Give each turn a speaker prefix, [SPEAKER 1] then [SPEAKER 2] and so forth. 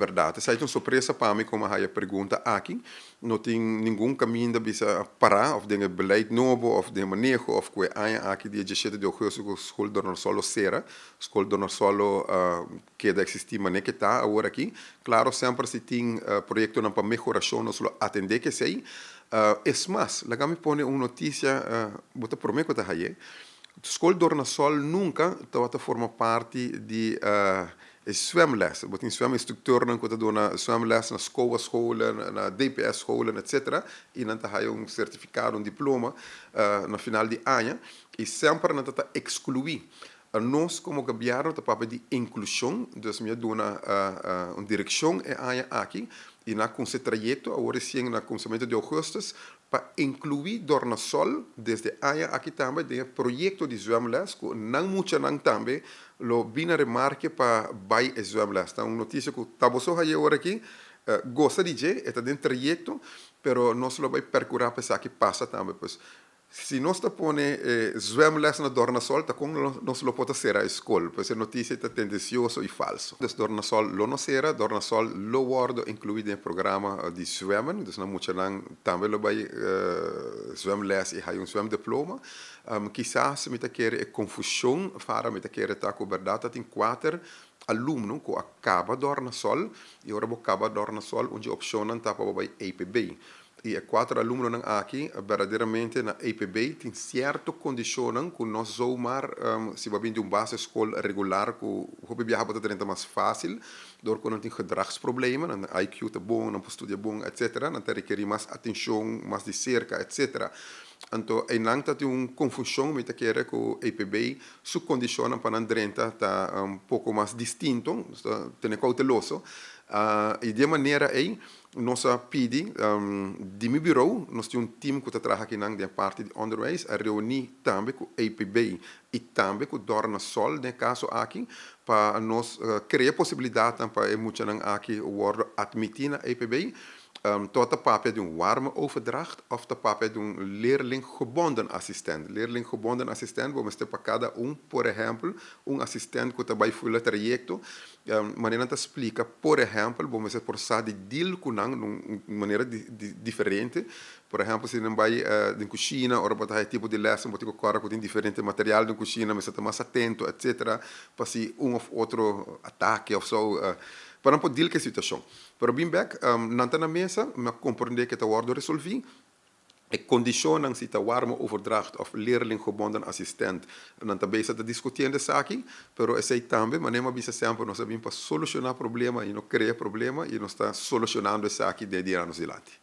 [SPEAKER 1] Berdat. Esaki ta un sorpresa pa mi ku mi a haya e pregunta aki. No tin ningun kaminda bisa pará òf den e beleid nobo òf den e maneho òf ku e aña aki dia 17 di ougùstùs ku Skol Dornasol lo sera. Skol Dornasol lo keda eksistí manera ke ta awor aki. Klaro, semper si tin proyektonan pa mehorashon nos lo atendé ku esei. Es mas, laga mi pone un notisia, bo ta promé ku ta haye. Skol Dornasol nunka tabata forma parti di e zwemles. Bo tin zweminstructeurnan ku ta duna zwemles na SCOA scholen, na DPS scholen, etc. I nan ta haya un sertifikado, un diploma na final di aña. I semper nan ta ta ekskluí. Nos komo gobièrnu ta papia di inklushon, dus mi a duna un direkshon e aña aki i nan a kuminsá e trayekto awor resien na kuminsamentu di ougùstùs pa inkluí Dornasol desde aña aki tambe den e proyekto di zwemles ku nan muchanan tambe lo bin na remarke pa bai e zwemles. Ta un notisia ku ta boso haye ora aki, gosa di dje, e ta den trayekto, pero nos lo bai perkurá pa esaki pasa tambe. Pues si nos ta pone e zwemles na Dornasol, ta kon nos lo por ta sera e skol? Pues e notisia ta tendensioso i falso. Dus Dornasol lo no sera, Dornasol lo wòrdu inkluí den e programa di zwemmen, dus nan muchanan tambe lo bai zwemles i haya un zwemdiploma. Kisas mi ta kere e konfushon, Farah, mi ta kere ta ku bèrdat ta tin kuater alumno ku a kaba Dornasol i ora bo kaba Dornasol un dje opshonnan ta pa bo bai EPB. I e kuater alumnonan aki berdaderamente na EPB tin sierto kondishonnan ku no zomaar si bo a bin di un basisschool regular ku hopi biaha bo ta drenta mas fásil dor ku nan tin gedragsproblemen, nan IQ ta bon, nan por studia bon etcetera, nan ta rekerí mas atenshon mas di serka etcetera. Anto einan ta tin un konfushon, mi ta kere ku EPB su kondishonnan pa nan drenta ta un poko mas distinto, nos ta tene kouteloso i di e manera ei nos a pidi di mi birou, nos tin un team ku ta traha akinan den e parti di onderwijs, a reuní tambe ku APB i tambe ku Dornasol den e kaso aki pa nos krea posibilidatnan pa e muchanan aki wòrdu atmití na APB. Tot ta papia di un warme overdracht òf ta papia di un leerlinggebonden assistent. Leerlinggebonden assistent bo mester pa kada un, por ehèmpel, un asistent ku ta bai fula trayekto. Manera nan ta splika, por ehèmpel, bo mester por sa di deal ku nan na un manera diferente. Por ehèmpel, si nan bai den kushina, ora bo ta haña tipo di lèsnan, bo tin ku kòrda ku tin diferente material den kushina, mester ta mas atento, etsetera, pa si un òf otro atake òf so, pa nan por deal ku e situashon. Pero bin bèk, nan ta na mesa, mi a komprendé ku e ta wòrdu resolví. E kondishonnan si ta warme overdracht òf leerlinggebonden assistent, nan ta bezig ta diskutiendo esaki, pero esei tambe, manera mi a bisa semper, nos a bin pa solushoná problema i no krea problema i nos ta solushonando esaki den e dianan nos dilanti.